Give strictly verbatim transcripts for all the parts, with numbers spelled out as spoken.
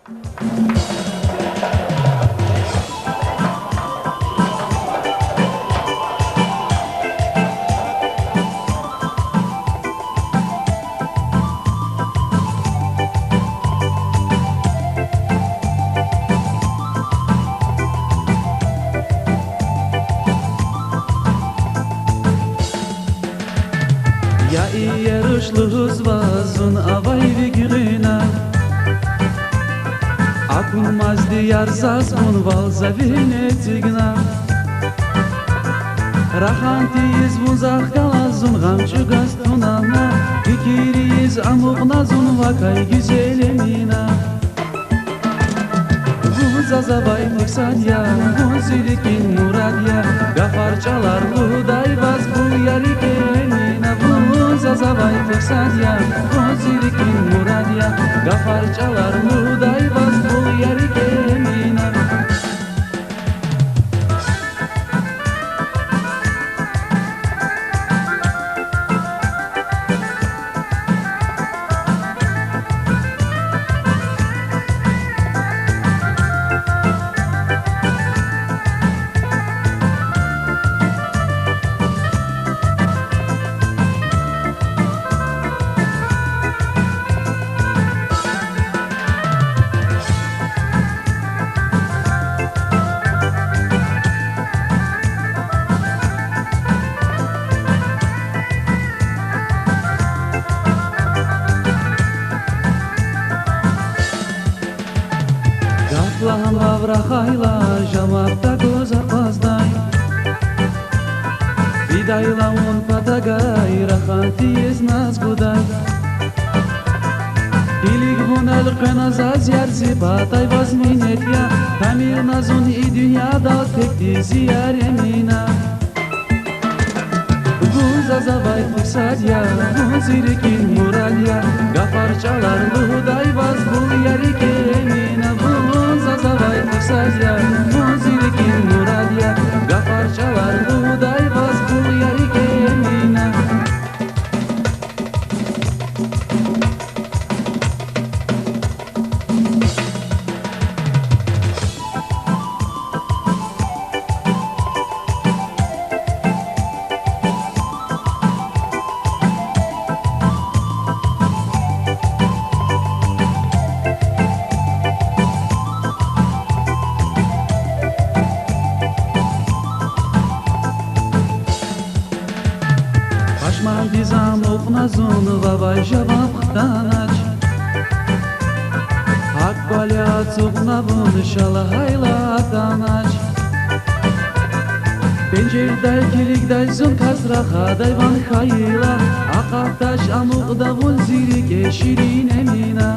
Я иер руш лугьузва зун авай ви гуьгъуьна, акунмаз дияр заз вун вал за вилин эцигна. Рахан тийиз вун захъ галаз зун гъам чӀугваз тунана, фикир ийиз амукьна зун вакай гуьзел Эмина. Вун заз авай фурсат я, вун зи рикӀин мурад я, гафар-чӀалар лугьудай ваз, гьуй ярик Эмина. Вун заз авай фурсат я, вун зи рикӀин мурад я, гафар-чӀалар лугьудай ваз, гьуй ярик Эмина. Гаф лагьанвал рахайла, жаваб тагуз акъваздай. Фидайла вун патагай, рахан тийиз наз гудай. Килиг вун элкъвена заз, яр, зи патай ваз минет я, тамир на зун и дуьньядал текди, зи яр Эмина. Вун заз авай фурсат я, вун зи рикӀин мурад я, гафар-чӀалар лугьудай ваз, гьуй ярик Эмина. Вун заз авай фурсат я, вун зи рикӀин мурад я, гафар-чӀалар лугьудай ваз, гьуй ярик Эмина. Пашмандиз амукьна зун, вавай жаваб хтанач. ГьакӀ кӀвале ацукьна вун, ша лагьайла атанач. Пенжердай килигдай зун, кас рахадай ван хьайила, акъатдач амукьда вун зи рикӀе, ширин Эмина.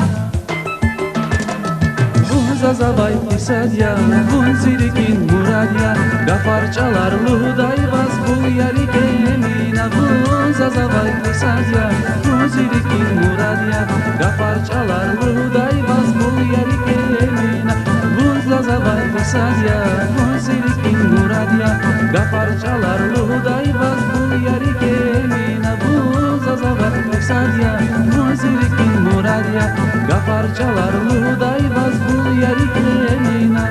Вун заз авай фурсат я, вун зи рикӀин мурад я, гафар-чӀалар лугьудай ваз, гьуй ярик Эмина. Вун заз авай фурсат я, вун зи рикӀин мурад я, гафар-чӀалар лугьудай ваз, гьуй ярик Эмина. Вун заз авай фурсат я, вун зи рикӀин мурад я, гафар-чӀалар лугьудай ваз, гьуй ярик Эмина. Вун заз авай фурсат я, вун зи рикӀин мурад я, гафар-чӀалар лугьудай ваз, гьуй ярик Эмина.